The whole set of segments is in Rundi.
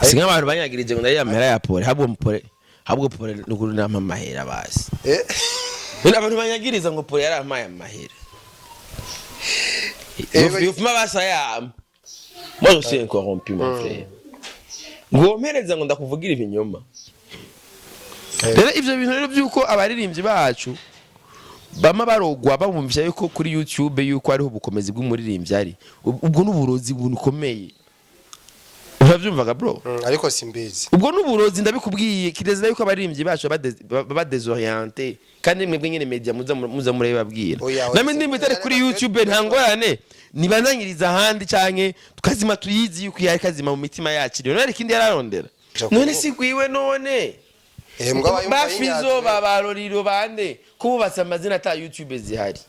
Si nk'abantu banyagirije ngo ndariya amahera ya pole, habwo pole, habwo pole nukuri nampa amahera basi. None abantu banyagiriza ngo pole yarampaye amahera, yofuma basayama. Moi, je suis un corrompu, mon frère. Ngo mpereza ngo ndakuvugira ibinyoma. Rero ivyo bintu rero byuko abaririmbyi bacu bama barogwa, bamwumvisha yuko kuri YouTube yuko ariho ubukomezi bw'umuririmbyi ari, ubwo n'uburozi bukomeye, uravyumvaga, bro? Ariko simbizi. Ubwo n'uburozi, ndabikubwiye kirezera yuko abaririmbyi bacu baba désorienté, kandi mwebwe nyene media muza murabibabwira. Oya, oya, namwe ndimba itari kuri YouTube, nta ngorane, nibananyiriza ahandi canke tukazima tuyizi yuko yari kazima mu mitima yacu. Rero none ikindi yararondera none si gwiwe none? Mbwa bayumva. Ba Fizo, yinyazwe. ba Baroriro, bande ko bubatse amazina ata YouTube zihari,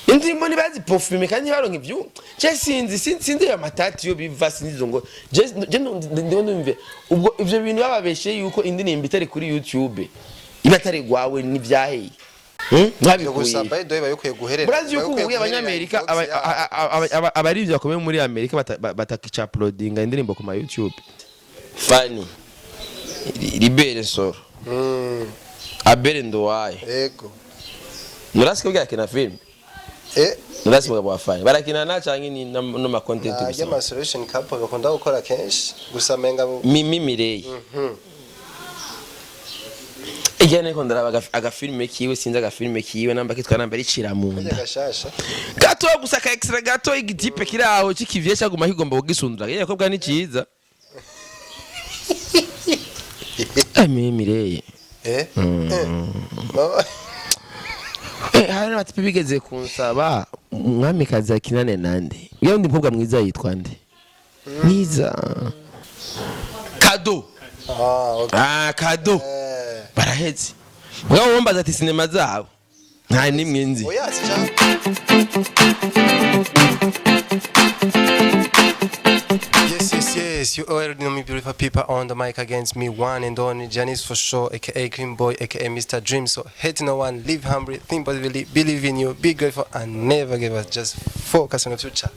indirimbo ntibaziperforme kandi ntibaronke ivyu. Je sinzi, sinzi ayo matati yo biva, sinzi izo ngo je ndiho ndumve ubwo ivyo bintu bababeshe yuko indirimbo itari kuri YouTube iba atari gwawe n'ivyaheye. Ivyo gusa. Mwabikuye. By the way, biba bikwiye guherera. Murazi yuko biba ubu bikwiye abanyamerika guherera inbox yabo. abarivyi bakomeye muri Amerika batakica uploadinga indirimbo ku ma YouTube. Fani Libere Soro, Abere Nduwaye. Nurasike bwa kina film. Nurasike bwa Fani barakina na canke ni no ma content Najya gusa? Ama solution couple bakunda gukora kenshi gusa menga Mimi Mireye. Igihe niko ndaraba agafilme kiwe, sinzi agafilme kiwe namba kitwa namba ricira mu kajya nda. Gashasha. Gato gusa, ka extra gato, igitipe kiri aho kikivye cyaguma kigomba kugisundura. Yeye kobwa ni ciza. Mimi Mireye. Mama. Hari n'abatipe bigeze kunsaba umwamikazi akinane nande, uya wundi mukobwa mwiza yitwa nde, mwiza Kado. Ah, okay. Ah, Kado. Baraheze mugabo wombaza ati sinema zabo nta nimwe nzi. Oya, si. Yes, yes, yes. You already know me, beautiful people. On the mic against me, one and only Janice for sure, aka Cream Boy, aka Mr. Dream. So hate no one, live humbly, think positively, believe in you, be grateful, and never give up. Just focus on the future.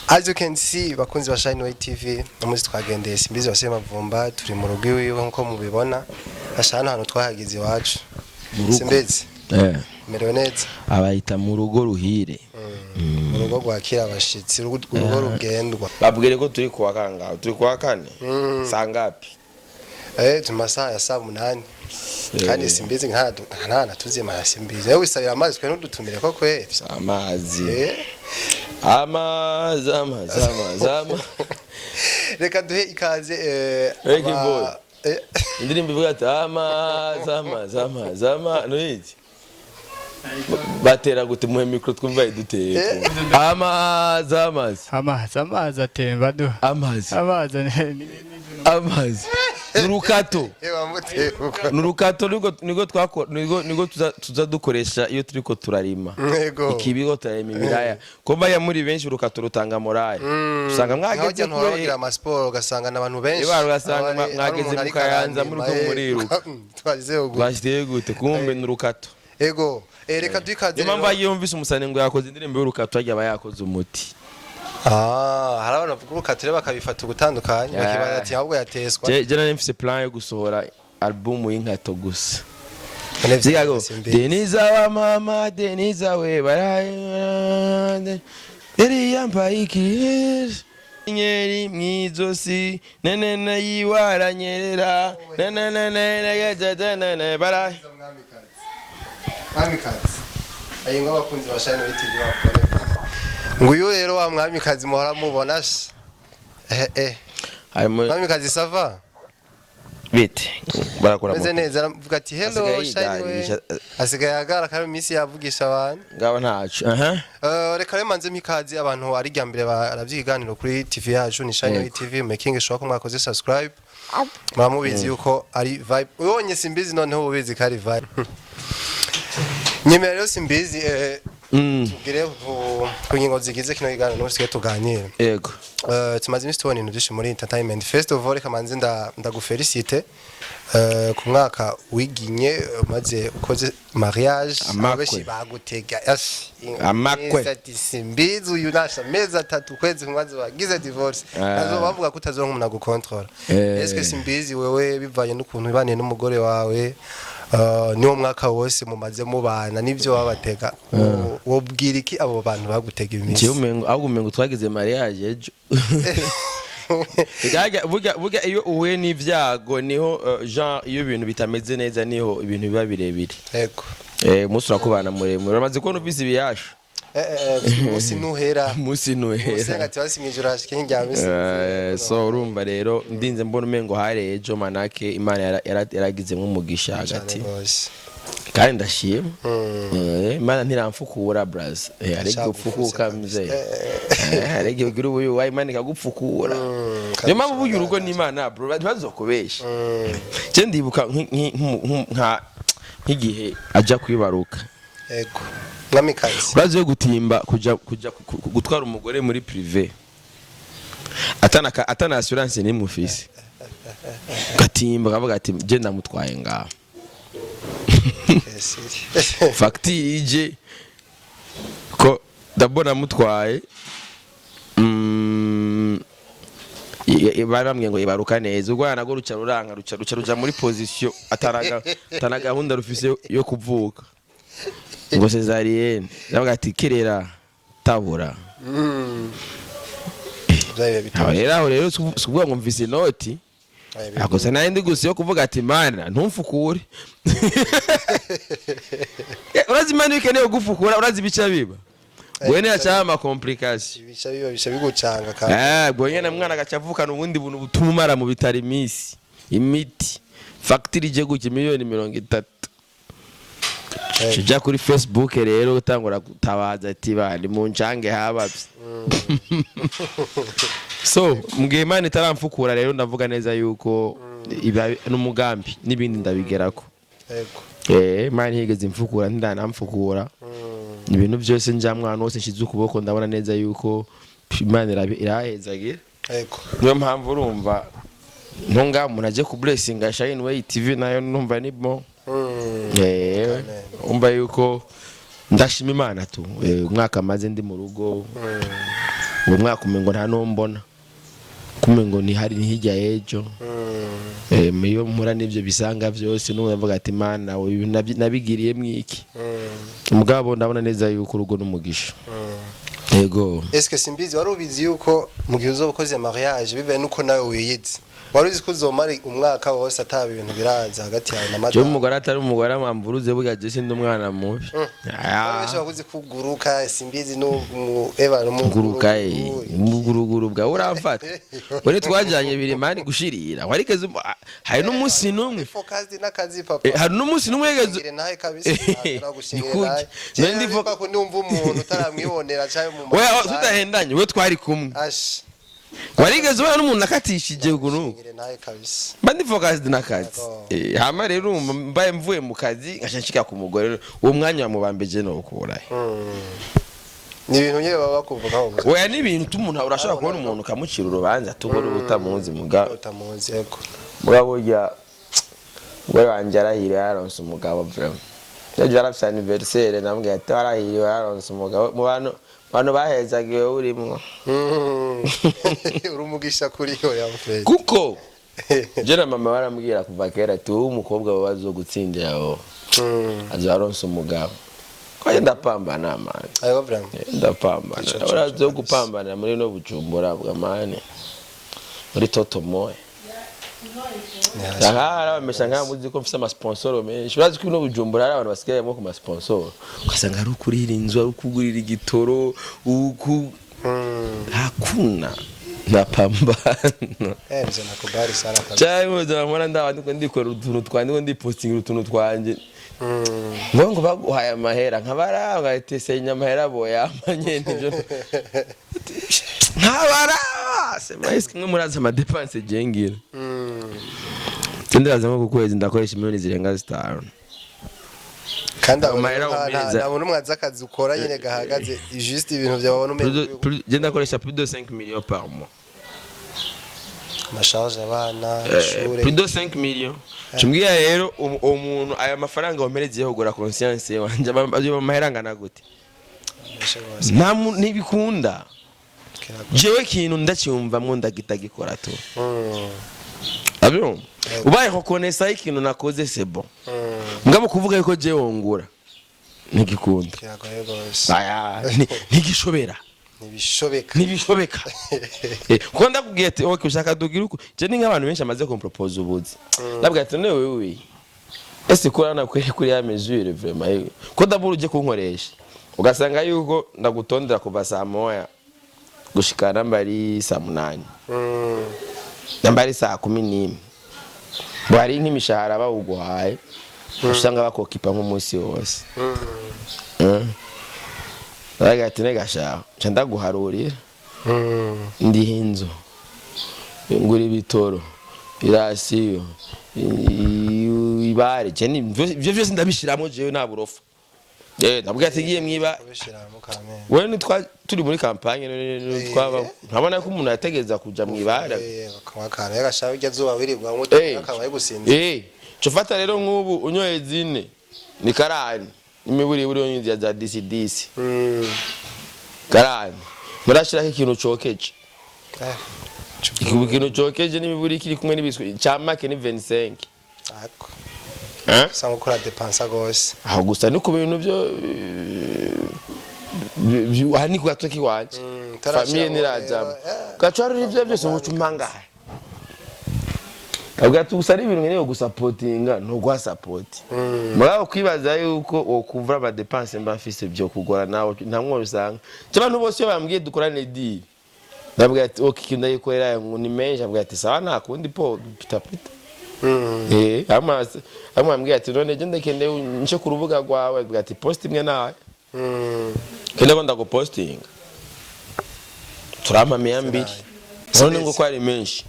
As you can see, bakunzi ba Shine Way TV, umunsi twagendeye Simbizi wa Mavumba, turi mu rugo iwiwe nkuko mubibona. Ashana ahantu twahageze iwacu. Mu rugo. Simbizi, merewe neza. Abayita mu rugo ruhire. Mu rugo rwakira abashitsi, urugo rugendwa. Babwire ko turi kuwa kangahe? Turi kuwa kane. Saa ngapi? Turi mu masaha ya saa 8. Kandi Simbizi nta natuzima. Simbizi, wewe wisabira amazi, twe ntudutumire ko kweri. Amazi. Amazi, amazi, amazi, amazi. Reka duhe ikaze Hey, Boy. Indirimbo ivuga ati amazi, amazi, amazi, amazi nuiki batera gute? Muhe micro twumva iduteye. Amazi, amazi. Amazi, amazi atemba du. Amazi. Amazi Amazi nurukato. Bamuteye. Nurukato niko twako niko tuza dukoresha iyo turiko turarima. Ikibigo turarima ibiraya, ko baya muri benshi urukato rutanga morale, usanga mwageze Nk'aho kure. bagira amasiporo ugasanga n'abantu benshi. Ugasanga mwageze umuntu mu ariko Kayanza arandima, muriko muriruka. Twagizeho gute? Twashyizeho gute? Kumbe nurukato. Ego. Reka duhe ikaze Niyo mpamvu rero. iyo yumvise umusani ngo yakoze indirimbo y'urukato, ajya aba yakoze umuti. Ah, hari abantu bavuga urukatire bakabifata ugutandukanye, bakibaza ati ahubwo yateswa. Je nari mfise plan yo gusohora album y'inkato gusa. None Zigago Simbizi. Deniza wa mama Deniza we baraye yari yambaye iki nyeri mwizosi nenene yiwaranyerera nenene baraye. Mwamikazi. Mwamikazi. Ayi ngo abakunzi ba Shine TV bakore. Nguyu rero wa mwamikazi muhora mubona se. Harimo. Mwamikazi, ça va? Bite, barakora. Meze neza, aravuga ati hello Asigaye Shine we. yidarisha. Asigaye agara kandi iminsi yavugisha abantu. Ngabo ntaco aha. Reka rero manze mikazi abantu ari rya mbere baravye ikiganiro kuri TV yacu ni Shine TV, making sure ko mwakoze subscribe. Muramubizi yuko ari vibe. Ubonye Simbizi noneho ubizi ko ari vibe. Nyemera rero Simbizi. Tugere ku ngingo zigize kino kiganiro n'ubu tugiye tuganire. Yego. Tumaze iminsi tubona ibintu byinshi muri entertainment. First of all, reka manze ndagufelicite ku mwaka wiginye umaze ukoze mariage. Amakwe. Abenshi bagutega ash. Amakwe. Ati simbizi uyu nasha amezi 3, ukwezi kumwe bagize divorce. Ah. Nazo bavuga ko utazoronka umuntu agukontrola. Eske simbizi wewe, bivanye n'ukuntu ubaniye n'umugore wawe, niwo mwaka wose mumaze mubana, nivyo babatega, wobwira iki abo bantu bagutega iminsi? Jewe umengo, ahubwo umengo twagize mariage ejo. Burya iyo uhuye n'ibyago niho genre iyo ibintu bitameze neza niho ibintu biba birebire. Umunsi urakubana muremure, uramaze kubona ufise ibiyasha. Umunsi ntuhera. Umunsi ntuhera. Usenga ati basi mwijoro hashike nk'indyama. So urumva rero ndinze mbona umengo hari ejo, manake Imana yaragizemwo umugisha hagati kandi ndashima. Imana ntiramfukura braz. Hari igihe upfukuka mzee. Hari igihe ugira ubuyuwa Imana ikagupfukura. Niyo mpamvu burya urugo n'Imana bro ntibazokubesha. Je ndibuka nk'igihe aja kwibaruka. Yego, mwamikazi. Urazi yo gutimba kuja gutwara umugore muri privé atana assurance nimwe ufise, gatimba kavuga ati je ndamutwaye ngaho, fagitire ije ko d'abord namutwaye, bari bambwiye ngo ibaruka neza, urwana narwo ruca ruranka, ruca ruja muri position atana gahunda rufise yo kuvuka, ngo césarienne. Ndavuga ati kerera tabura. Byari aho bitoroshye. Rero aho rero si ukuvuga ngo mvise inoti. Akosa nari ndi gusa yo kuvuga ati Mana ntumfukure. Urazi Imana iyo ikeneye kugufukura, urazi ibica biba gwene yacaho ama complication. Bica biba bica bigucanga kandi. Bwo nyene mwana agaca avukana ubundi buntu butuma umara mu bitaro iminsi, imiti, fagitire ije gutya miliyoni 30. Uja kuri Facebook rero utangura gutabaza ati bari mu ncange habavye. So mugihe Imana itaramfukura rero ndavuga neza yuko iba n'umugambi n'ibindi ndabigerako. Imana ntiyigeze imfukura, ntiranamfukura. Ibintu byose njamwe, ahantu hose nshize ukuboko ndabona neza yuko Imana irahezagira. Niyo mpamvu urumva ntunga umuntu aje ku blessinga Shine Way TV nayo numva ni bon. Umva yuko ndashima Imana tu. Umwaka maze ndi mu rugo, uwo mwaka umengo nta n'uwo mbona, kumengo ni hari ni hirya y'ejo. Iyo mpura n'ibyo bisanga byose n'ubu ndavuga ati Mana ibi nabigiriyemwo iki? Mugabo ndabona neza yuko urugo n'umugisha. Yego. Eske simbizi wari ubizi yuko mu gihe uzoba ukoze mariage, bivaye nuko nawe wiyizi, wari uzi ko uzomara umwaka wose ataba ibintu biraza hagati yawe na Jewe madamu? umugore atari umugore amamvuruze, burya je sindi umwana mubi. Bari benshi bakuzi kuguruka simbizi no eba no Nguruka muguruguru bwawe uramfata uri twajyanye biri mani gushirira warigeze hari n'umunsi n'umwe. Focus n'akazi papa. Hari n'umunsi n'umwe yigeze Ngire nawe kabisa. Nagushingire Nikuki. nawe. Nari ndi Jewe ko ndumva umuntu utaramwibonera cyangwa mu Oya, tudahendanye we twari kumwe. Ash. Warigeze ubona n'umuntu akatishije ukuntu? Ngire nawe kabisa. Mba ndi focused n'akazi. Yego. Hama rero urumva mbaye mvuye mu kazi nkaca nshika ku mugore, uwo mwanya wamubambeje no ukurahe? Ni ibintu nyine baba bakuvugaho gusa. Oya, ni ibintu umuntu urashobora kubona umuntu ukamucira urubanza tubona utamuzi muga. Utamuzi, yego. Muga burya we wanje arahiriwe yaronse umugabo vraiment. Ejo yarafise anniversaire, namubwiye ati warahiriwe yaronse umugabo, mu bantu bahezagiwe urimwo. Uri umugisha kuri yo ya mfezi. Kuko je na mama barambwira kuva kera ati wowe umukobwa wawe azogutsindira wowe azoba aronse umugabo, ko ndapambana mani. Ayo vraiment. Ndapambana. Ico urazi yo gupambana muri no Bujumbura bwa mani muri toto moya. Aha bamesha nka muzi ko mfise amasponsoro menshi. Urazi ko ino Bujumbura hari abantu basigayemo ku masponsoro, ugasanga ari ukurira inzu, ari ukugurira igitoro, uku hakuna ndapambana. Mzee nakubali sana kabisa. Cyangwa ubuzima mpora ndaba ndiko ndikora utuntu twanje, ndiko ndipostingira utuntu twanje, ngo baguhaye amahera nkabaraba ngatesenya amahera boyama nyene ivyo nkabaraba sema eske mwe murazi amadépenses je ngira? Ndaza nko ku kwezi ndakoresha miliyoni zirenga 5. Kandi Ayo abo mahera rero wumviriza. nta muntu umwe azi akazi ukora nyine gahagaze, juste ibintu byawe ubona umengo Je ndakoresha plus de 5 millions par mois. Ama charges, abana, ishure. Plus de 5 millions. Cumbwira rero uwo muntu, aya mafaranga wampereze kugura conscience wanje, ayo mahera angana gute? Menshi gose. Nta ntibikunda. Kirago. Jewe kintu ndacyumvamwo ndagitagikora tu. Abyumva, ubaye reconnaissant ikintu nakoze, c'est bon. Mugabo kuvuga yuko jewe wongura, ntigikunda. Kiragoye gose. Aya, ntigishobera. Ntibishobeka. Ntibishobeka. Kuko ndakubwiye ati: "Okay, ushaka dugira uko." Je ni nk'abantu benshi amaze kumpropose ubuzi, ndabwira ati: "None wewe ese ko urabona kuri ya mesure vraiment, ko d'abord uje kunkoresha ugasanga yuko ndagutondera kuva saa 1 gushika namba ari saa 8, namba ari saa 11, ngo hari nk'imishahara bawuguhaye usanga bakokipa nk'umunsi wose." Ndavuga ati: "Nega shaho nca ndaguharurira, ndiha inzu, ngura ibitoro, irasiyo, ibare." Je ivyo vyose ndabishiramo, jewe nta burofa. Ndabwira ati: "Ngiye mwiba." Kubishiramo kamere. Wewe nitwa turi muri campagne twaba ntabona ko umuntu yategeza kuja mwibare. Bakanywa akantu gashaka irya zuba wirirwa akaba ari gusinzira. Cofata rero nk'ubu unyoye zine ni karani n'imiburiburi yonyine za disi disi, karani murashirako ikintu cokeje. Ikintu cokeje n'imiburi kiri kumwe n'ibiswi camake ni 25. Ako. Eh? Usanga ukora dépenses gose. Aho gusa ni ku bintu byo aha ni ku gato kiwanje. Utarashiramo Famille nirajamo. rero, Gacarura ivyo byose ngo umangahe. Abwira ati: "Gusa ari ibintu nkeneye gusapotinga, ntuguha support." Mugabo kwibaza yuko wokuvura ama dépenses mba mfise byo kugora nawe, nta usanga. Cyo abantu bose iyo bambwiye dukorane deal, ndabwira ati: "Okay, ikintu ndayikorera ngo ni menshi." Abwira ati: "Sawa, nta kundi, po pita pita." Amwe ambwira ati: "None je ndakeneye nce ku rubuga rwawe." Abwira ati: "Post imwe nawe." Kende ko ndagupostinga turampa 200, none ngo ko ari menshi.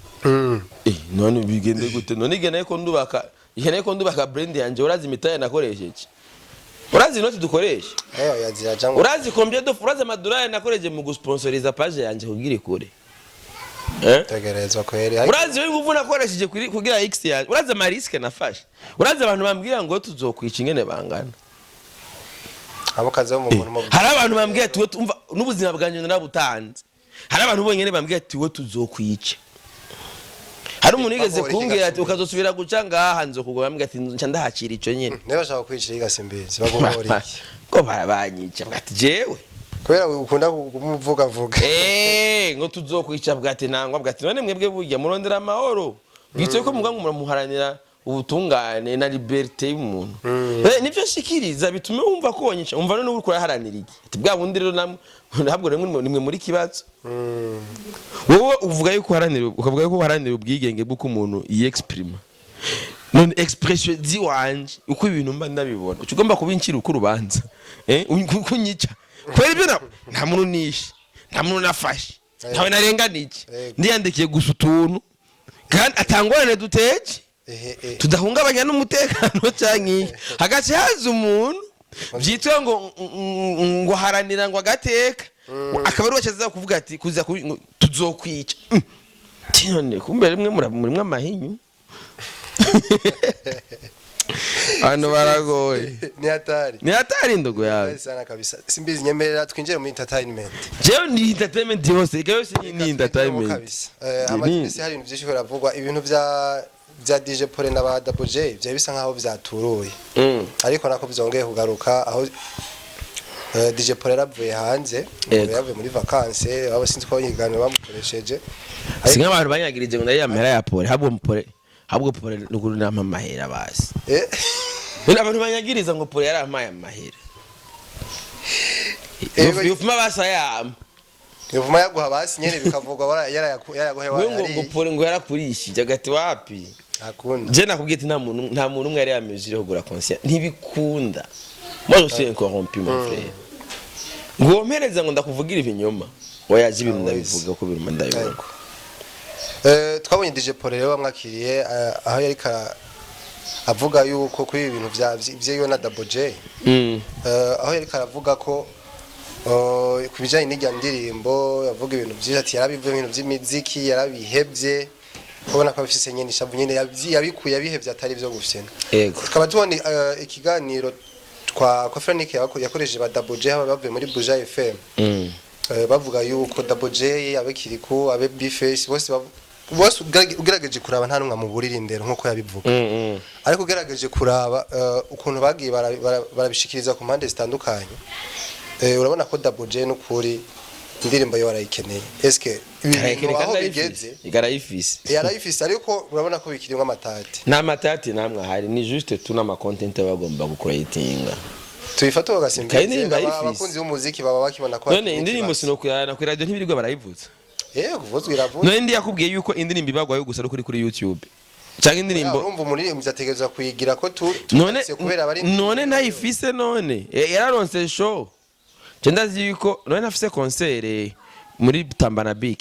None bigende gute? None igeneye ko ndubaka, ikeneye ko ndubaka brand yanje. Urazi imitahe nakoresheje? Urazi inoti dukoresha? Yazira ngo. Urazi combien de, urazi amadolari nakoresheje mu gusponsoriza page yanje kugira ikure? Eh? Tegerezwa kweri. Urazi wewe nguvu nakoresheje kugira x yanje? Urazi ama risques nafashe? Urazi abantu bambwira ngo tuzokwica ingene bangana? Abo kazi bo mu muntu mu. Hari abantu bambwira ati: "Wowe umva n'ubuzima bwanjye narabutanze." Hari abantu bonyine bambwira ati: "Wowe tuzokwica." Hari umuntu yigeze Bakora iki? kumbwira ati: Gasimbizi? "Ukazosubira guca ngaha nzokugwa." Bambwira ati: "Nca ndahakira ico nyene." Niba bashaka kwicira igasimbizi baguhora iki? Ko barabanyica, bwa ati jewe. Kubera ukunda kumuvugavuga. Ngo tuzokwica, bwa ati nangwa, bwa ati: "None mwebwe burya murondera amahoro bwitse ko muvuga ngo muramuharanira ubutungane na liberté y'umuntu. Nivyo nshikiriza bitume wumva ko wonyisha, umva none uriko uraharanira iki?" Ati: "Bwa bundi rero namwe ntabwo rimwe nimwe muri kibazo." Wowe uvuga yuko uharanira, ukavuga yuko uharanira ubwigenge bw'uko umuntu yexprima. None expression ziwanje uko ibintu mba ndabibona, uca ugomba kubincira uko urubanza, kunyica kubera ibyo nta muntu nishe, nta muntu nafashe, ntawe narenganije. Ndiyandikiye gusa utuntu kandi atangorane duteje, Ehe eh. tudahungabanya n'umutekano canke iki, hagaca haza umuntu vyitwa ngo haranira ngo agateka, akaba ari we aza kuvuga ati kuza ngo tuzokwica. None kumbe rimwe murimwe amahinyu, abantu baragoye. Ni hatari. Ni hatari, ndugu yawe. Hatari sana kabisa. Simbizi, nyemerera twinjire muri entertainment. Jewe ni entertainment yose, ega yose ni entertainment. Kabisa. Amaze imisi hari ibintu byinshi biravugwa, ibintu bya DJ Paul na ba Double J byari bisa nkaho vyaturuye. Ariko nako byongeye kugaruka aho DJ Paul yaravuye hanze, yavuye muri vacances, abo sinzi ko ikiganiro bamukoresheje. Si nk'abantu banyagirije ngo ndariya amahera ya Pole, habwo Pole, habwo Pole nukuri nampa amahera basi. None abantu banyagiriza ngo Pole yarampaye amahera? Yofuma basayama. Yovuma yaguha basi nyene bikavugwa yaraguhe. Wewe ngo Pole ngo yarakurishije, agati wapi? Akunda. Je nakubwiye ati nta muntu umwe yari yamejije kugura conscience, ntibikunda. Moi je suis un corrompu, mon frère. Ngo wompereza ngo ndakuvugira ibinyoma, oya, je ibintu ndabivuga uko birimo ndabibona. Yego. Twabonye DJ Paul rero bamwakiriye, aho yari Avuga yuko kuri ibi bintu vya vyiwe na Double J, aho yariko aravuga ko ku bijanye n'irya ndirimbo, yavuga ibintu vyinshi, ati yarabivuye ibintu vy'imiziki, yarabihevye, ubona ko abifise nyene ishavu nyene, yabikuye yabihevye, atari ivyo gufyena. Tukaba tubona ikiganiro kwa Frank yakoresheje ba Double J, haba bavuye muri Buja FM. Bavuga yuko Double J, abe Kiriku, abe Bface, bose bose ugerageje kuraba, nta numwe amuburira indero nkuko yabivuga. Ariko ugerageje kuraba ukuntu bagiye barabishikiriza ku mpande zitandukanye, urabona ko Double J n'ukuri indirimbo yo arayikeneye. Eske ibi bintu aho bigeze? Yarayifise. Yarayifise, ariko urabona ko bikirimwo amatati. Nta matati namwe ahari, ni juste tu n'ama content baba bagomba gucreatinga. Tubifate bagasimba. Kandi indirimbo ayifise. Abakunzi b'umuziki baba bakibona ko None hakiri indirimbo ikibazo. sinokuyana ku radio, ntibirirwa barayivutsa. Kuvuzwa iravuze. None ndi yakubwiye yuko indirimbo ibagwayo gusa ari kuri YouTube cyangwa indirimbo? Urumva umuririmbyi ategerezwa kuyigira ko tu None tutatse kubera abari none ntayifise, none yararonse show. Je ndazi yuko none ntafise concert muri Tambana Big.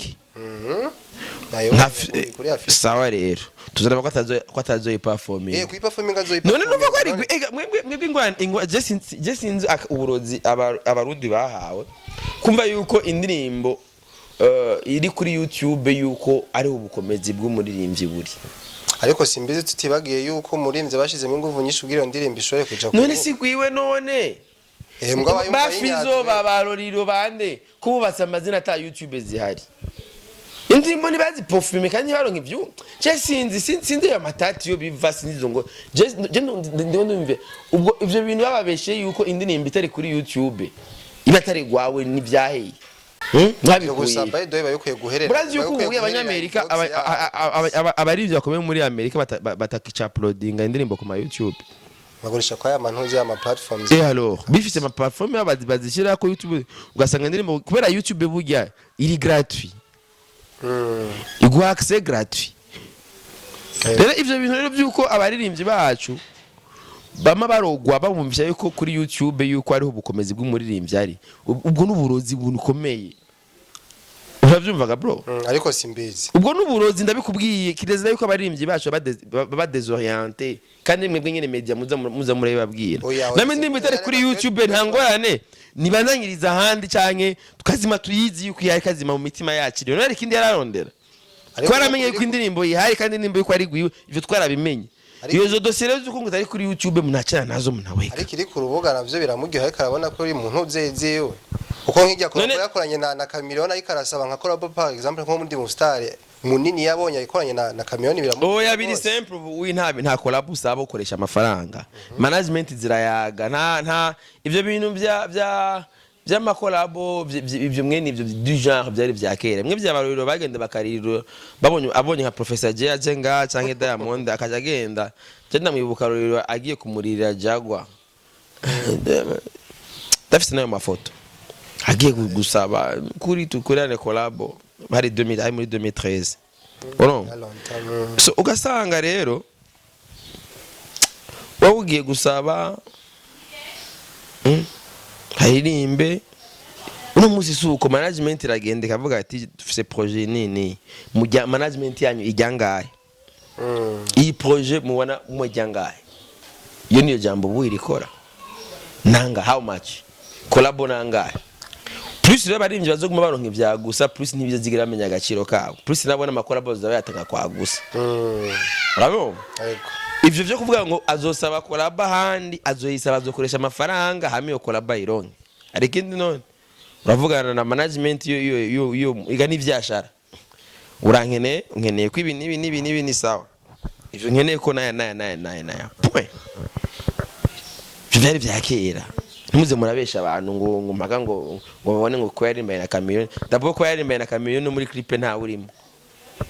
Nayo kuri afise. Sawa, rero tuzaraba ko atazoyiperforming. Kuyiperforming azoyi. None numva ko ari ega mwebwe ingwa je sinzi uburozi abarundi bahawe kumva yuko indirimbo iri kuri YouTube yuko ari ubukomezi bw'umuririmbyi buri. Ariko simbizi, tutibagiye yuko umuririmbyi bashizemo inguvu nyinshi kugira iyo ndirimbo ishobore kuja ku None si gwiwe none? Mbwa bayumva. Bafizo. Yinyazwe. Babaroriro bande ko bubatse amazina ata YouTube zihari, indirimbo ntibaziperforme kandi ntibaronke ivyu. Je sinzi, sinzi ayo matati yo biva, sinzi izo ngo je ndiho ndumve ubwo ivyo bintu bababeshe yuko indirimbo itari kuri YouTube iba atari gwawe n'ivyaheye. Ivyo gusa. Mwabikuye. By the way, babikwiye guherera. Murazi yuko Babikwiye ubu guherera abanyamerika inbox yabo. abarivyi bakomeye muri Amerika batakica uploadinga indirimbo ku ma YouTube. Bagurisha kwa ya mantuzi ya ma platforms. Et alors bifise ama platform yabo bazishyira ko YouTube, ugasanga indirimbo, kubera YouTube burya iri gratuit, iguha accès gratuit. Rero ivyo bintu rero byuko abaririmbyi bacu bama barogwa bamwumvisha yuko kuri YouTube yuko ariho ubukomezi bw'umuririmbyi ari, ubwo n'uburozi bukomeye, uravyumvaga bro? Ariko simbizi. Ubwo n'uburozi, ndabikubwiye kirezera yuko abaririmbyi bacu baba désorienté, kandi mwebwe nyene media muza murabibabwira. Oya, oya, Namwe indirimbo itari kuri YouTube nta ngorane, nibananyiriza ahandi canke tukazima tuyizi yuko ihari, kazima mu mitima yacu. Rero hari ikindi yararondera, Ariko twaramenye yuko indirimbo ihari, kandi indirimbo yuko ari gwiwe, ivyo twarabimenye. Ariko- Iyo zo dosiye rero z'uko ngo itari kuri YouTube munacana nazo, munaweka. Ariko iri ku rubuga navyo biramuryoha, ariko arabona ko uri mu ntuze ziwe, kuko nk'ijya None- yakoranye na Chameleone, ariko arasaba nka collabo, par exemple nko muri mu star munini yabonye ayikoranye na Chameleone, biramuryoha Oya, biri rwose. simple ubu nta collab usaba, ukoresha amafaranga, management zirayaga, nta ivyo bintu bya by'amakolabo ibyo mwene ibyo du genre byari vya kera. Mwe by'abaruriro bagenda bakaririra, babonye abonye nka Professor J aje nga canke Diamond akaja agenda. Je ndamwibuka Ruriro agiye kumurira Jagwa, ndafise nayo mafoto, agiye gusaba kuri tukorane collabo, hari 2000, hari muri 2013, urumva? Ya longtemps. So ugasanga rero wowe ugiye gusaba haririmbe uno munsi, si uko management iragenda ikavuga ati dufise projet nini, mujya management yanyu ijya ngahe? Iyi projet mubona mujya ngahe? Iyo niyo jambo ubu irikora nanga how much collabo nangahe? Plus rero abaririmbyi bazoguma baronka ivya gusa, plus ntibizozigira bamenya agaciro kabo, plus nabona amakolabo zaba yatanga kwa gusa. Urabona? Yego. Ivyo vyo kuvuga ngo azosaba collabo ahandi, azoyisaba, azokoresha amafaranga hamwe iyo collabo ayironke. Ariko ikindi none uravugana na management yo iga n'ivyashara, urankeneye, nkeneye ko ibi n'ibi n'ibi n'ibi, ni sawa, ivyo nkeneye ko naya naya naya naya naya, point. Ivyo vyari vya kera. Ntimuze murabesha abantu ngo mpaka ngo babone ngo ko yarimbaye na Chameleone. D'abord ko yarimbaye na Chameleone, no muri clip ntawe urimo.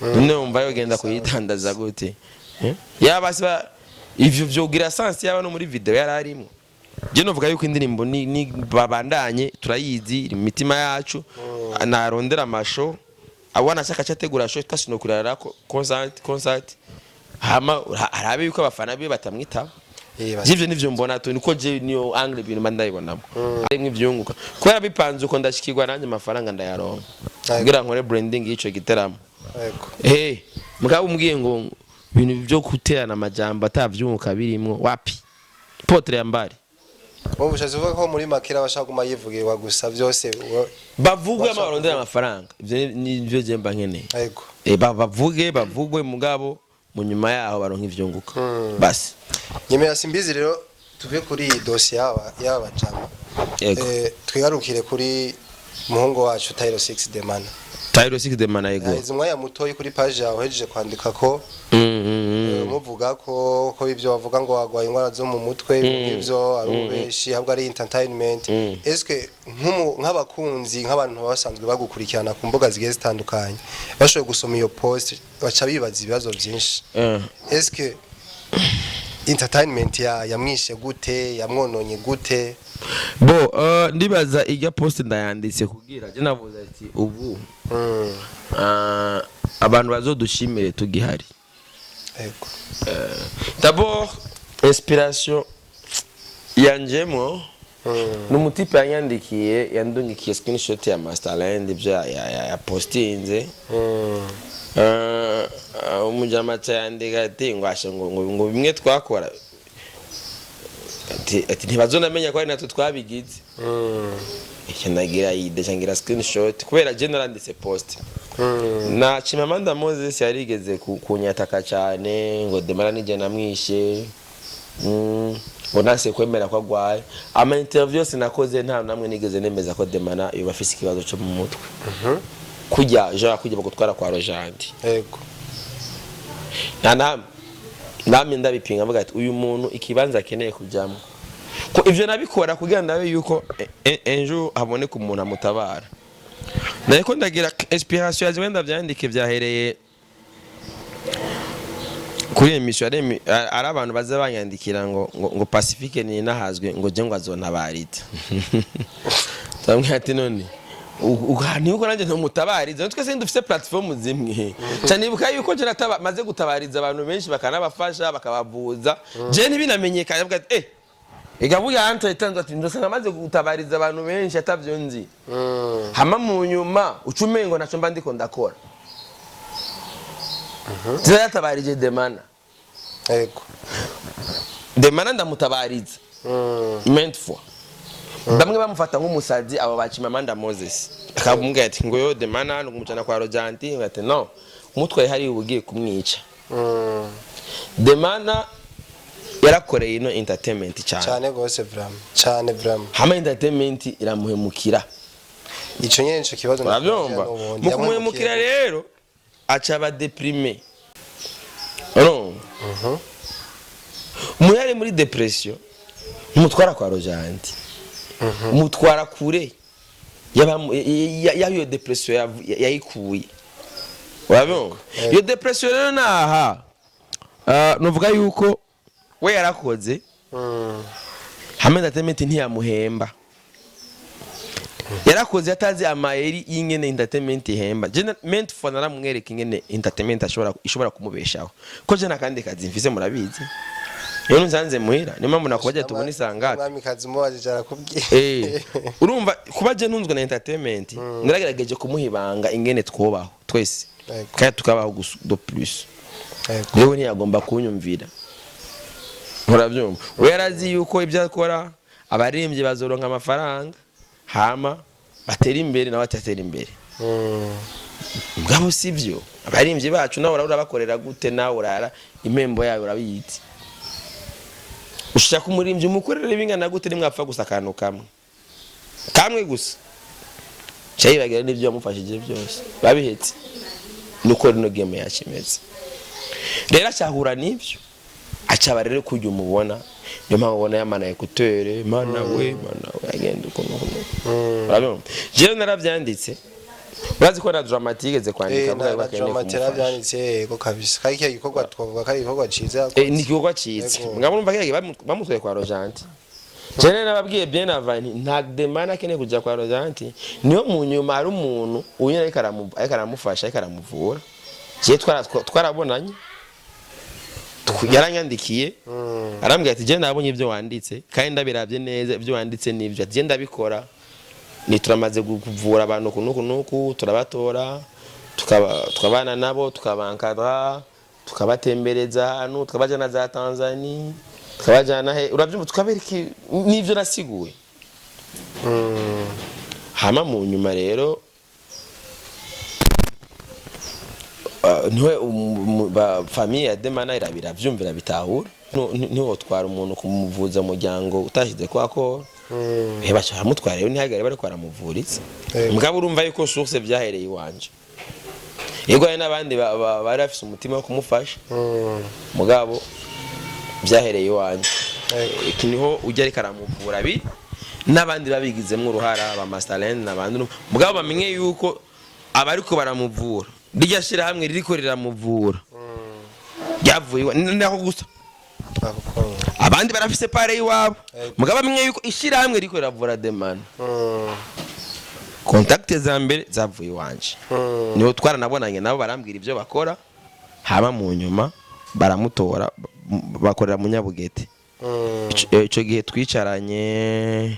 None wumva yogenda kuyitandaza gute? Eh? Yaba se ivyo vyogira sense yaba no muri video yari arimo? Je novuga yuko indirimbo ni babandanye, turayizi, iri mu mitima yacu. Narondera amasho abona ashaka acategura show twasinokurara concert hama arabe yuko abafana biwe batamwitaba. Jivyo nivyo mbona tu, niko je niyo angle ibintu mba ndayibonamo, arimwe ivyunguka kubera bipanze uko, ndashikirwa nanjye amafaranga ndayaronka Yego. kugira nkore branding y'ico giteramo. Yego. Eh, mugabo umbwiye ngo Ibintu byo guterana amajambo atavyunguka birimwo, wapi, potre yambari. Wowe ushatse kuvuga ko muri makera bashaka kuguma yivugirwa gusa byose Bavugwe Bashaka ama barondera amafaranga, ivyo nivyo je mba nkeneye. Bavuge, bavugwe, mugabo mu nyuma yaho baronka ivyunguka, basi. Nyemera simbizi rero, tuve kuri iyi dosiye y'aba bajama. Yego. Twigarukire kuri muhungu wacu Tyro 6 Demana. Tyro 6 Demana, yego. Haheze umwanya mutoyi kuri page yawe uhejeje kwandika ko muvuga ko ibyo bavuga ngo wagwaye indwara zo mu mutwe, ibyo ari ububeshi, ahubwo ari entertainment. Eske nk'abakunzi, nk'abantu baba basanzwe bagukurikirana ku mbuga zigiye zitandukanye, bashoboye gusoma iyo post baca bibaza ibibazo byinshi? Eske entertainment ya yamwishe gute, yamwononye gute? Bo, ndibaza irya post ndayanditse kugira je navuze ati ubu abantu bazodushimire tugihari. D'abord, inspiration yanjemo ni umutipe yanyandikiye, yandungikiye screenshot ya Masterland, ibyo ya postinze. Umujama aca yandika ati ngo ashe ngo bimwe twakora, ati ntibazonamenya ko ari natwe twabigize. Icyo ndagira yide ngira screenshot kubera je naranditse post na Chimamanda Moses yarigeze kunyataka cyane ngo Demara nije namwishe, ngo nase kwemera ko agwaye. Ama interview yose nakoze, nta namwe nigeze nemeza ko Demana yoba afise ikibazo cyo mu mutwe, kujya genre kujya bagutwara kwa Rojandi. Nta namwe namwe ndabipinga, mvuga ati uyu muntu ikibanza akeneye kujyamo, ko ivyo nabikora kugira ndabe yuko ejo haboneka umuntu amutabara. Nariko ndagira inspiration yaje, wenda vyandike vyahereye kuri émission, ari abantu baza banyandikira ngo Pacifique ni nahazwe, ngo je ngo azontabarita. Ndamubwira ati none nibuka nanjye numutabariza, twese dufise platform zimwe cyane. Nibuka yuko je maze gutabariza abantu benshi, bakanabafasha, bakabavuza, je ntibinamenyekanye. Avuga ati igabuye entre itanze, ati ndosanga maze gutabariza abantu benshi atavyo nzi, hama mu nyuma ucumengo naco mba ndiko ndakora. Zira yatabarije Demana. Demana ndamutabariza maintes fois, bamwe bamufata nk'umusazi, abo ba Chimamanda Moses, akamubwira ati ngo yo Demana ni ukumucana kwa Rojanti, ati no umutwaye hari ubugiye kumwica. Demana yarakoreye ino entertainment cyane. Cyane gose vraiment, cyane vraiment. Hama entertainment iramuhemukira. Ico nyene nico kibazo. Urabyumva? N'ubundi. Mu kumuhemukira rero aca aba déprimé. Urumva, umuntu yari muri dépression, mutwara kwa Rojanti, mutwara kure y'aho iyo dépression yayikuye. Urabyumva? Iyo dépression rero naha, nuvuga yuko we yarakoze hamwe entertainment ntiyamuhemba. Yarakoze atazi amayeri y'ingene entertainment ihemba. Je maintes fois naramwereka ingene entertainment ishobora kumubeshaho, ko je nakandi kazi mfise, murabizi. Iyo nsanze muhira, niyo mpamvu nakubajya tubona isangapi. Umwamikazi umubajije arakubwiye. Urumva, kuba je ntunzwe na entertainment, ngaragerageje kumuha ibanga ingene twubaho twese kandi tukabaho gusa de plus. Rero ntiyagomba kunyumvira, urabyumva? We yarazi yuko ibyo akora abaririmbyi bazoronka amafaranga, hama batera imbere, nawe atatera imbere. Mugabo sibyo, abaririmbyi bacu nawe urabakorera gute? Nawe urara impembo yawe urabizi. Ushaka umuririmbyi umukorere bingana gute, nimwapfa gusa akantu kamwe kamwe gusa, cyayibagira n'ibyo yamufashije byose babihetse. Nuko rino game yacu imeze rero, acahura n'ibyo, acaba rero kujya umubona. Niyo mpamvu ubona yamana écouteurs, mana we, mana we, agenda ukuntu ukuntu. Urabibona, jewe narabyanditse, urazi ko na Dramatique igeze kwandika avuga yuko na akeneye Dramatique kumufasha. Yarabyanditse, yego kabisa, kandi kiriya gikorwa twavuga ko ari igikorwa ciza yakoze. Ni igikorwa cyiza. Mugabo urumva kiriya gihe bamutwaye kwa Rojanti, jewe nababwiye bien avant nti nta demande akeneye kuja kwa Rojanti. Niyo mu nyuma hari umuntu uyu ariko aramufasha, ariko aramuvura. Jewe twarabonanye, yaranyandikiye, arambwira ati jewe nabonye ibyo wanditse kandi ndabiravye neza, ibyo wanditse nibyo. Ati jewe ndabikora, ni turamaze kuvura abantu uku nuku nuku, turabatora, tukabana nabo, tukabankadra. Tukabatembereza ahantu, tukabajana za Tanzania, tukabajana he, urabyumva, tukabereka n'ivyo nasiguye. Hama mu nyuma rero niwe famille ya Demana irabiravyumvira bitahura. Ntiwotwara umuntu kumuvuza umuryango utashize kwako. Baca baramutwara rero, ntihagare bariko baramuvuriza. Mugabo urumva yuko source vyahereye iwanje. Yego, hari n'abandi bari bafise umutima wo kumufasha, mugabo vyahereye iwanje. Niho ujya ariko aramuvura bi n'abandi babigizemwo uruhara, ba Masterland n'abandi. Mugabo bamenye yuko abariko baramuvura, rirya shirahamwe ririko riramuvura, ryavuye naho gusa. Ako ko. Abandi barafise pare iwabo, mugabo bamenye yuko ishirahamwe ririko riravura Demana, contact za mbere zavuye iwanje. Niho twaranabonanye nabo, barambwira ibyo bakora. Haba mu nyuma baramutora, bakorera mu Nyabugete. Ico gihe twicaranye,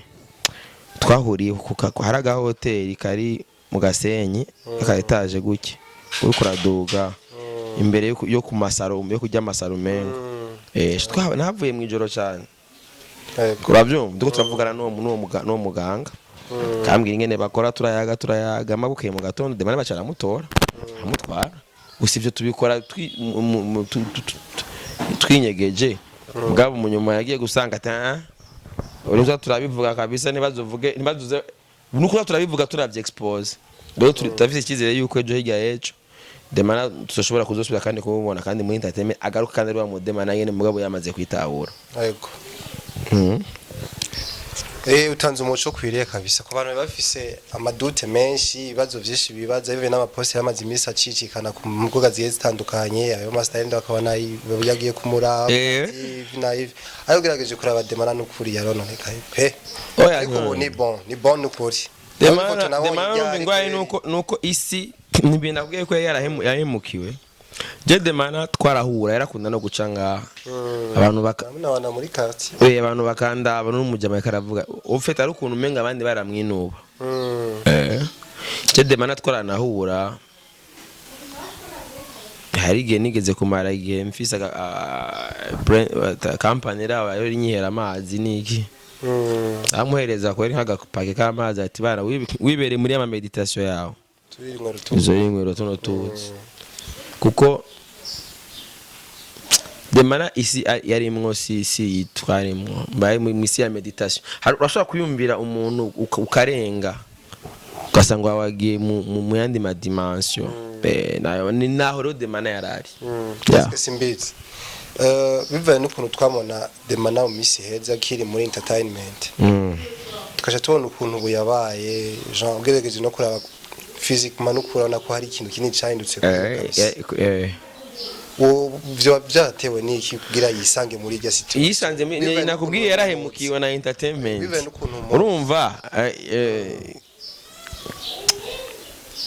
twahuriye ku hari agahoteli kari mu Gasenyi, aka étage gutya uriko uraduga imbere yo ku masaro yo kurya amasaro umengo. Nahavuye mu ijoro cyane. Urabyumva, ndiko turavugana n'uwo muganga, kambwira ingene bakora, turayaga, turayaga, mabukeye mu gatondo Demana baca aramutora, aramutwara. Gusa ivyo tubikora twinyegeje. Mugabo mu nyuma yagiye gusanga ati: "Ah, urumva turabivuga kabisa, ntibazovuge, ntibazuze nuko turabivuga, turavye expose." Rero turafise icyizere yuko ejo hirya y'ejo Demana tuzoshobora kuzosubira kandi kumubona kandi muri entertainment agaruka, kandi ari wa mu Demana nyene, mugabo yamaze kwitahura. Utanze umuco ukwiriye kabisa ku bantu bafise ama doutes menshi, ibibazo vyinshi bibaza bivuye n'ama posts yamaze iminsi acicikana ku mbuga zigiye zitandukanye, ayo Masterland bakabona yagiye kumuraba ivi na ivi, ariko ugerageje kuraba Demana n'ukuri yarononekaye pe. Oya, ariko ubu ni bon, ni bon n'ukuri. Demana Ifoto nabonye Demana ryari numva ingwaye nuko isi nibintu nakubwiye ko yari yahemukiwe. Je Demana twarahura, yarakunda no guca ngaha, abantu baka Namubona muri quartier. Abantu bakandaba n'umujama ariko aravuga ufite ari ukuntu umenga abandi baramwinuba. Je Demana twaranahura, hari igihe nigeze kumara igihe mfise company iraho yo inyihera amazi niki, amuhereza kweri nk'agapake k'amazi, ati: "Bana, wibereye muri ama méditation yawe." Turirimwe rutu. Izo yinywero tuno tuzi kuko Demana isi yarimwo si twarimwo, mbaye mu isi ya méditation. Urashobora kuyumvira umuntu ukarenga, ugasanga wagiye mu yandi ma dimension. Nayo ni naho rero Demana yarari. Yeah. Eske simbizi, bivaye n'ukuntu twabona Demana mu minsi heza akiri muri entertainment, tukaca tubona ukuntu ubu yabaye, Jean, ugerageje no kuraba physiquement no kurabona ko hari ikintu kinini cyahindutse kuri we kabisa. Vyoba vyatewe n'iki kugira yisange muri irya situation? Yisanze Bivaye nakubwiye, n'ukuntu yarahemukiwe na entertainment. Bivaye n'ukuntu Urumva,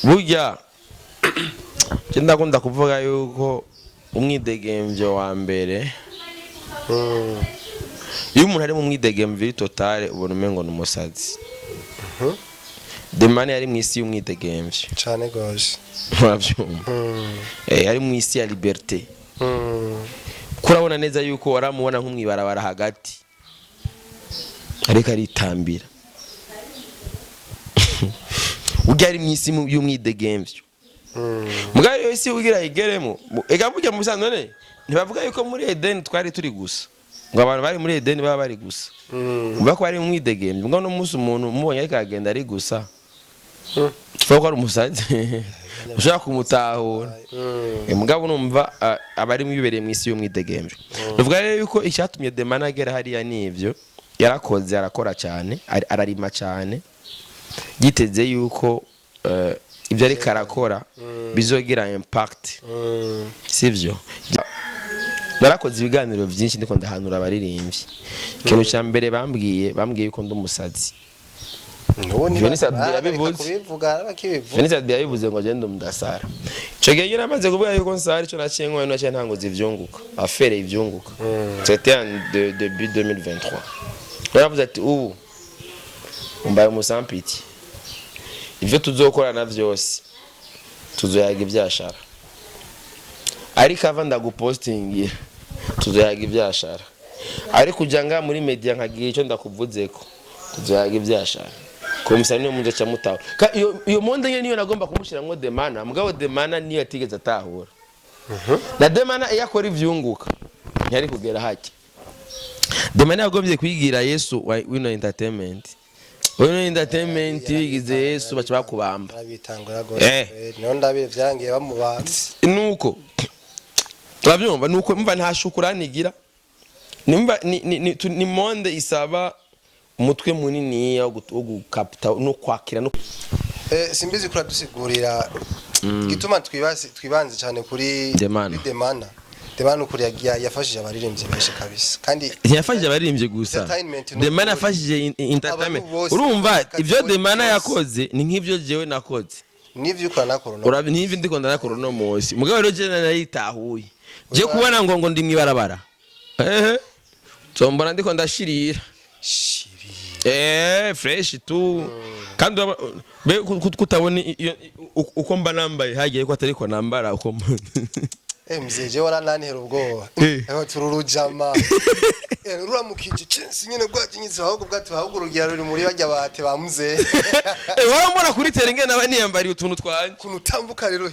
burya je ndakunda kuvuga yuko umwidegemvyo wa mbere, iyo umuntu ari mu mwidegemvyo iri totale, ubona umengo ni umusazi. Demane yari mu isi y'umwidegemvyo. Cane gose. Uravyumva? Yari mu isi ya liberté. Kurabona neza yuko waramubona nk'umwibarabara hagati ariko aritambira, urya ari mu isi y'umwidegemvyo. Mugabo iyo isi ugira igeremo, ega burya mu bisanzwe none ntibavuga yuko muri Edeni twari turi gusa, ngo abantu bari muri Edeni baba bari gusa, umva ko ari mu mwidegemvyo. Mugabo no munsi umuntu umubonye ariko aragenda ari gusa, ushobora ko ari umusazi, ushobora kumutahura. Mugabo numva abari bibereye mu isi y'umwidegemvyo. Nuvuga rero yuko icyatumye Demana agera hariya nivyo yarakoze, arakora cyane, ararima cyane, yiteze yuko ibyo ariko arakora bizogira impact. Sivyo? Narakoze ibiganiro byinshi ndiko ndahanura abaririmbyi. Ikintu cya mbere bambwiye yuko ndi umusazi. Nubu Venise yabivuze. Kubivuga bakibivuga. Venise yabivuze ngo agende umudasara. Ico gihe nyine amaze kuvuga yuko nsara, ico naciye nkora, naciye ntanguza ivyunguka, affaire ivyunguka. C'était en début 2023. Yaravuze ati: "Ubu umbaye umusampiti, ivyo tuzokorana vyose tuzoyaga ivyashara." Ariko ava ndagupostingira, tuzoyaga ivyashara. Ariko uja ngaha muri media nkagira ico ndakuvuzeko, tuzoyaga ivyashara. Komisa niyo munje ca mutaho. Iyo monde nyene niyo nagomba kumushiramwo Demana, mugabo Demana niyo atigeze atahura. Na Demana iyo akora ivyunguka ntiyari kugera hake. Demana yagombye kwigira Yesu wa wino entertainment. Wino entertainment yigize Yesu, baca bakubamba. Arabitangura gose. Niho ndabire vyarangiye bamubambye. Nuko urabyumva, nuko mva nta shukurani igira. Nimba ni monde isaba umutwe munini wo gukapta no kwakira no Simbizi kuradusigurira igituma twibanze cyane kuri Demana. kuri Demana. Demana ukuri yagiye yafashije abaririmbyi benshi kabisa, kandi ntiyafashije abaririmbyi gusa. Entertainment ni Demana ukuri. yafashije entertainment. Abantu bose, Urumva ibyo category Demana yose. yakoze ni nk'ibyo jewe nakoze. N'ivyo ukora nakora no Urabi ntivi ndiko ndanakora uno munsi, mugabo rero je narayitahuye je kubona ngo ndi mwibarabara, ehe, tombona ndiko ndashirira. Shiri. Fresh tu, kandi be kutabona uko mba nambaye hagiye ko atariko nambara uko Mzee, je waranantera ubwoba. Tururujama ruramukije cinsi nyene bwajinyitse, ahubwo bwatu ahubwo urugira ruri muri barya bate ba mzee. Wambona kuri tele ngene naba niyambariye utuntu twanje. Kuntu utambuka rero.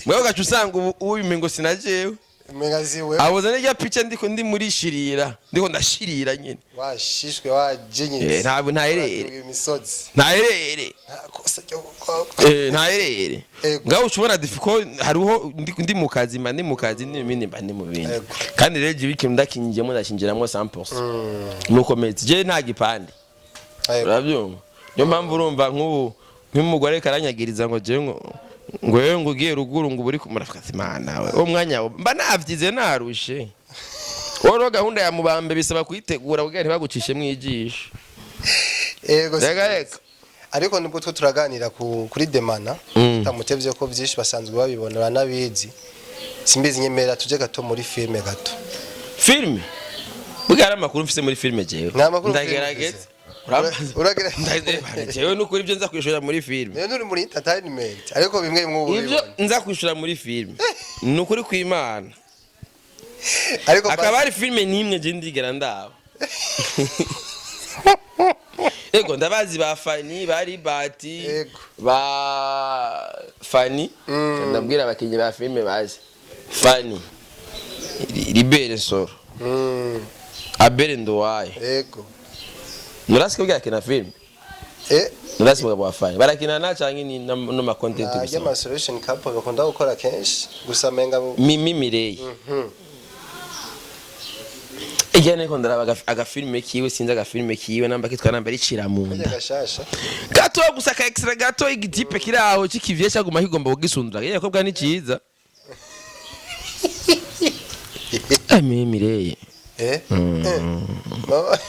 Mwewe ugaca usanga ubu ubimengo sinajewe. Umenga ziwe. Aboza n'irya pica ndiko ndi muri shirira, ndiko ndashirira nyene. Washishwe, wajinyitse. Ntabwo ntaherere. Uraduga imisozi. Ntaherere. Nta kosa ryo gukora. Ntaherere. Ngaho ushobora difiko hariho ndi mu kazi, mba ndi mu kazi, ndi mu bindi, mba ndi mu bindi. Kandi rero jewe ikintu ndakinjiyemo, ndakinjiramo 100%. Nuko meze, je nta gipande. Urabyumva, niyo mpamvu urumva nk'ubu nk'umugore karanyagiriza ngo jewe ngo wewe ngo ugiye ruguru ngo uri kumurafika ati mana we, uwo mwanya wo mba navyize narushe. Wowe rero gahunda ya mubambe bisaba kuyitegura kugira ntibagucishe mwijisho. Reka reka. Ariko nubwo two turaganira kuri Demana, tutamutevye ko vyinshi basanzwe babibona, baranabizi. Simbizi, nyemera tuje gato muri filme gato. Filme bwa hari amakuru mfise muri filme jewe. Nta makuru filme Ndagerageza. ufise? Jewe nukuri ibyo nza kwishura muri filme. Niyo nturi muri entertainment, ariko bimwe bimwe ubu Ibyo ubibona. nza kwishura muri filme ni ukuri kw'Imana. Ariko Akaba ari filme n'imwe je ndigera ndaba. Ego, ndabazi ba Fani, ba Ribati, ba Fani. Ndabwira abakinnyi ba filme bazi Fani, Libere Soro, Abere Nduwaye. Nurasi kubwira akina filme. Nurasi mugabo wa Fani barakina na canke ni no ma content Najya gusa? Ama solution couple bakunda gukora kenshi gusa menga Mimi Mireye. Ijya niko ndaraba agafilme kiwe, sinzi agafilme kiwe namba kitwa namba ricira mu kajya nda. Gashasha. Gato gusa, ka extra gato, igitipe kiri aho kikivye cyaguma kigomba kugisundura. Yeye kobwa ni ciza. Mimi Mireye. Mama.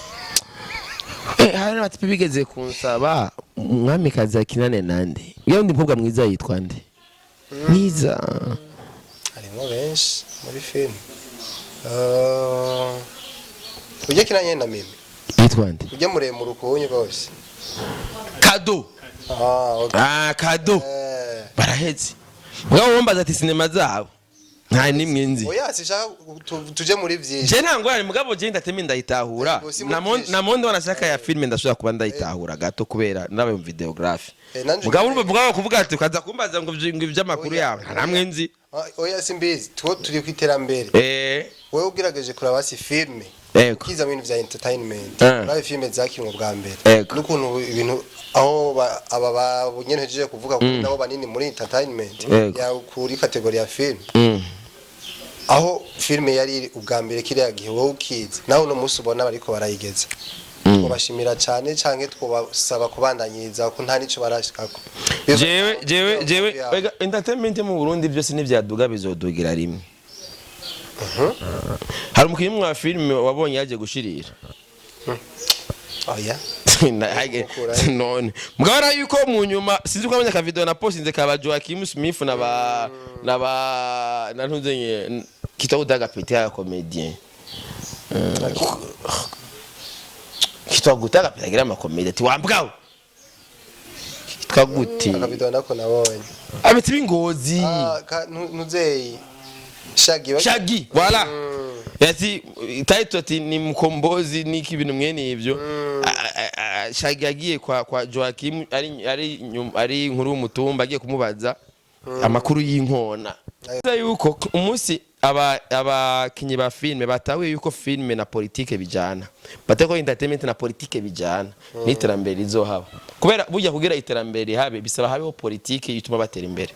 Hari n'abatipe bigeze kunsaba umwamikazi akinane nande. Uyo ndi mukobwa mwiza yitwa nde? Mwiza. Harimo benshi muri film. Ujya kinanye na Mimi. Yitwa nde? Ujya muremure ukunye rwose. Kado. Ah, okay. Ah, Kado. Baraheze. Mugabo wombaza ati sinema zabo nta nimwe nzi. Oya, sishaka tuje muri vyinshi. Je nta ngorane, mugabo je ndateme ndayitahura. Yego, si muri vyinshi. Na monde wanashaka ya filme ndashobora kuba ndayitahura gato kubera nabaye mu videographe. Nanje Mugabo urumva mugabo kuvuga ati ukaza kumbaza ngo ivy'amakuru Oya. yawe nta namwe nzi. Ah, oya, simbizi, two turi ku iterambere. Wewe ugerageje kuraba si filme ukiza mu bintu vya entertainment, urabe filme zakinwe bwa mbere n'ukuntu ibintu aho aba babonye ntejeje kuvuga ko nabo banini muri entertainment ya kuri category ya film, aho filme yari iri ubwa mbere kiriya gihe wowe ukizi nawe uno munsi ubona bariko barayigeza, twobashimira cyane canke twobasaba kubandanyiriza ko nta nico barashikako. Jewe ega entertainment mu Burundi byose nivyaduga bizodugira rimwe. Hari umukinnyi wa filme wabonye yaje gushirira? Oya. None mugabo ara yuko mu nyuma sinzi ko abonye akavideo na postinze ka Joaquim Smith na ba na ntuzenye kitwa Udaga Petit ya comédien, kitwa Gutaga Petit agira ama comédie ati wambwawe kitwa Yitwa gute? Akavideo nako nabonye. Abeti b'ingozi. Ah, ntuzeyi Shaggy Shaggy, voilà. Yati title ati ni mkombozi niki, ibintu mwene ivyo. Shaggy yagiye kwa Joachim ari nkuru w'umutumba, agiye kumubaza amakuru y'inkona. Nza yuko umunsi aba abakinyi ba filme batahuye yuko filme na politike bijana, bate ko entertainment na politike bijana, n'iterambere rizohaba, kubera burya kugira iterambere rihabe bisaba habeho politike ituma batera imbere.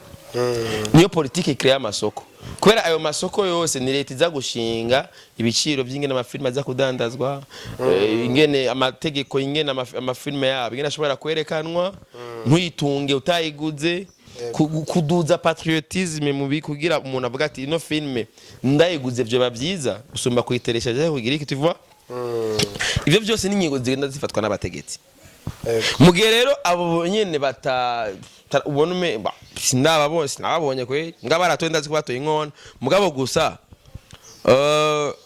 Niyo politike ikrea amasoko, kubera ayo masoko yose ni leta iza gushinga ibiciro by'ingene amafilme aza kudandazwa, ingene amategeko, ingene amafilme yabo ingene ashobora kwerekanwa, ntuyitunge utayiguze, kuduza patriotisme mu kugira umuntu avuga ati ino filme ndayiguze vyoba byiza gusumba kuyiteresha je kugira iki, tu vois. Ivyo byose ni ingingo zigenda zifatwa n'abategetsi. Mu gihe rero abo nyene bata ubona sinababonye, sinababonye kweri, mbwa baratoye, ndazi ko batoye inkona, mugabo gusa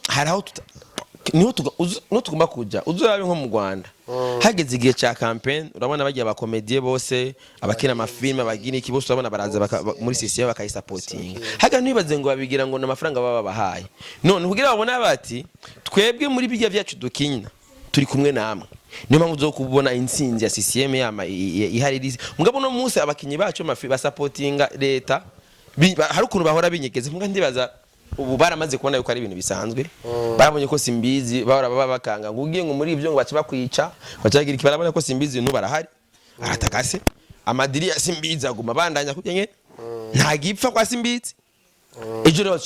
hari aho niho niho tugomba kuja. Uzorabe nko mu Rwanda, hageze igihe ca campaign, urabona bagiye abakomedie bose, abakina amafilme, abagira iki bose, urabona baraza muri sisiyo bakayisapotinga. Haga ntibaze ngo babigira ngo n'amafaranga baba babahaye none kugira babone bati twebwe muri bijya vyacu dukinya turi kumwe namwe. Niyo mpamvu zo kubona intsinzi ya CCM yama ihari irize. Mugabo no munsi abakinyi bacu mafi basapotinga leta, hari ukuntu bahora binyegeze, mbwa ndibaza ubu baramaze kubona yuko ari ibintu bisanzwe. Barabonye ko Simbizi bahora baba bakanga ngo ugiye ngo muri ibyo ngo bace bakwica, baca bagira iki. Barabona ko Simbizi n'ubu barahari, aratakase amadiri ya Simbizi aguma bandanya kurya nyene, nta gipfa kwa Simbizi. Ejo rero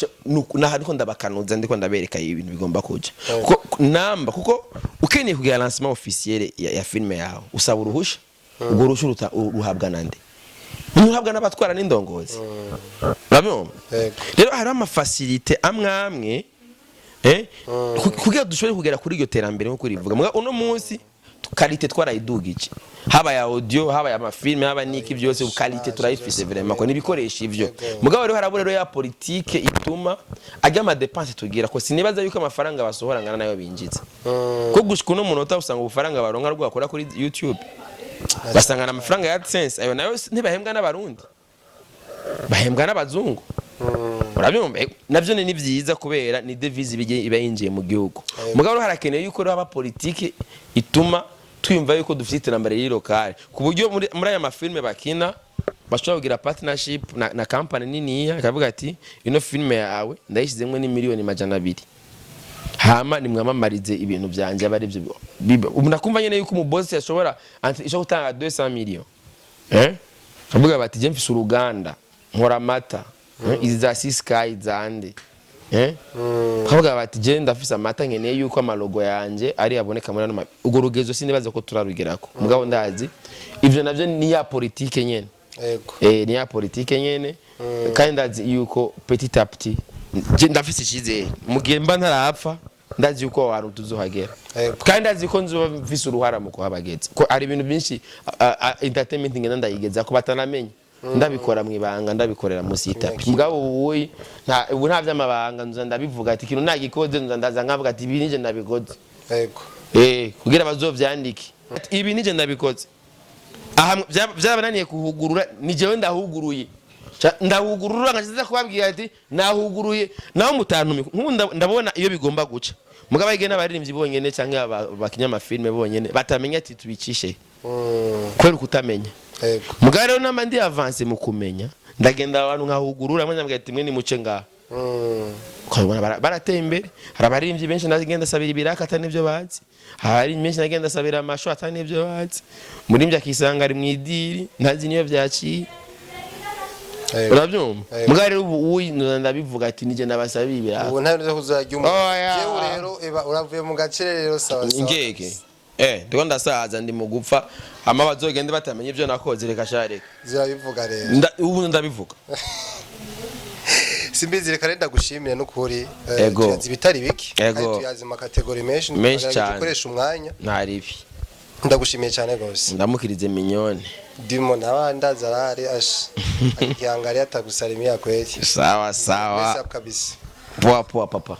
naha ndiko ndabakanuza, ndiko ndabereka ibintu bigomba kuja kuko namba, kuko ukeneye kugira lancement officiel ya filme yawe usaba uruhusha. Ubwo ruhusha ruhabwa nande? Ntuhabwa n'abatwara n'indongozi, urabyumva? Yego. Rero hariho ama facilités amwe amwe kugira dushobore kugera kuri iryo terambere nkuko rivuga. Muga uno munsi qualité twarayidugije, haba ya audio, haba ya mafilme, haba niki byose, qualité turayifise vraiment, ko nibikoresho ivyo. Mugabo rero harabura rero ya politique ituma ajya ama dépenses tugira, ko sinibaza yuko amafaranga basohora ngana nayo binjiza, ko gushika uno munota usanga ubufaranga baronka rwo bakora kuri YouTube, basanga na amafaranga ya AdSense, ayo nayo ntibahembwa n'abarundi, bahembwa n'abazungu, urabyumva? Navyo ni vyiza kubera ni devise iba yinjiye mu gihugu. Mugabo rero harakeneye yuko rero haba politike ituma twiyumva yuko dufite iterambere riri locale, ku buryo muri aya mafilme bakina bashobora kugira partnership na company niniya, ikavuga ati ino filme yawe ndayishyizemo ni miliyoni 200, hama nimwamamarize ibintu byanje. Aba aribyo ubu nakumva nyene yuko umubosi ashobora ishobora gutanga 200 millions, kavuga bati je mfise uruganda nkora amata, izi za Sky zande, kavuga bati je ndafise amata, nkeneye yuko amalogo yanje ari aboneka muri ano urwo rugezo sinibaza ko turarugerako, mugabo ndazi ivyo navyo ni ya politike nyene. Ni ya politike nyene, kandi ndazi yuko petit à petit je ndafise icyizere mu gihe mba ntarapfa, ndazi yuko aho hantu tuzohagera. Kandi ndazi ko nzoba mfise uruhara mu kuhabageza, ko hari ibintu byinshi entertainment ngenda ndayigeza ko batanamenya, ndabikora mu ibanga, ndabikorera munsi y'itapi. Mugabo ubu nta ubu nta vy'amabanga, nza ndabivuga ati ikintu nagikoze, nza ndaza nkavuga ati ibi nije ndabikoze. Kugira bazovyandike. Ati, ibi nije ndabikoze aha, vyabananiye kuhugurura, ni jewe ndahuguruye. Ndahugurura nkaza kubabwira ati nahuguruye, naho mutantumye. Nk'ubu ndabona iyo bigomba guca, mugabo ayige n'abaririmbyi bonyene canke abakinya amafilme bonyene batamenya ati tubicishe kubera ukutamenya. Mugabo rero namba ndi avancé mu kumenya, ndagenda abantu nkahugurura mwe, ndabwira ati mwe nimuce ngaha. Ukabona barateye imbere. Hari abaririmbyi benshi nagenda asabira ibiraka atari n'ibyo bazi, hari benshi nagenda asabira amasho atari n'ibyo bazi. Umuririmbyi akisanga ari mu idiri ntazi niyo byaciye. Urabyumva? Yego. Mugabo rero ubu uyu ndabivuga ati nije ndabasabira ibiraka. Ubu nta bintu byo kuzajya umuntu. Oya. Jewe rero eba uravuye mu gacere rero, sawa sawa. Ngeke ndiko ndasaza, ndi mu gupfa, hama bazogende batamenya ibyo nakoze, reka sha reka. Zirabivuga rero. Ubu ndabivuga. Simbizi, reka rero ndagushimire n'ukuri. Ego. Tuyazi ibitari biki. Ego. Kandi tuyazi ama catégories menshi. Menshi tukagerageza cane. gukoresha umwanya. Ntaribi. Ndagushimiye cyane gose. Ndamukirize minyone. Dimo nawe ndaza arahari ash akiangalia atakusalimia kweli. Sawa sawa. Bless up kabisa. Poa poa papa.